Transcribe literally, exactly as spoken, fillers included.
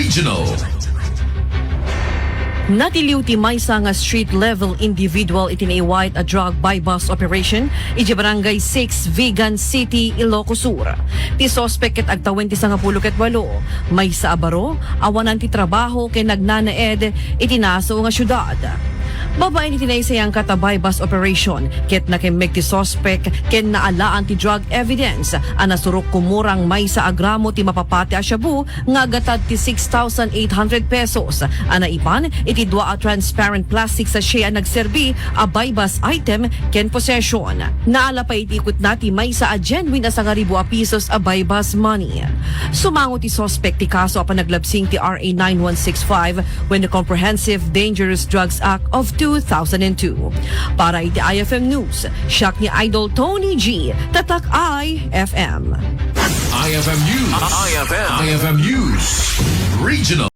Regional. Natiliw ti maysa nga street-level individual iti naiwayat a drug buy-bust operation iti Barangay six, Vigan City, Ilocos Sur. Ti suspek ket agtawen ti sangapulo ket walo, maysa a baro, awanan ti trabaho ken nagnanaed iti nasao nga siudad. Babaen iti naisayangkat a buy-bust operation ket nakemmeg ti suspek ken naalaan ti drug evidence a nasurok kumurang maysa a gramo ti mapapati a shabu nga agatad ti six thousand eight hundred pesos a naipan iti dua a transparent plastic sachet a nagserbi a buy-bust item ken possession. Naala pay iti ikutna ti maysa a genuine a sangaribu a pesos a buy-bust money. Sumango ti suspek ti kaso a panaglabsing ti R A nine one six five when the Comprehensive Dangerous Drugs Act of two thousand and two. Para iti I F M News, siak ni Idol Tony G, Tatak I F M. I F M News. I F M. I F M News. Regional.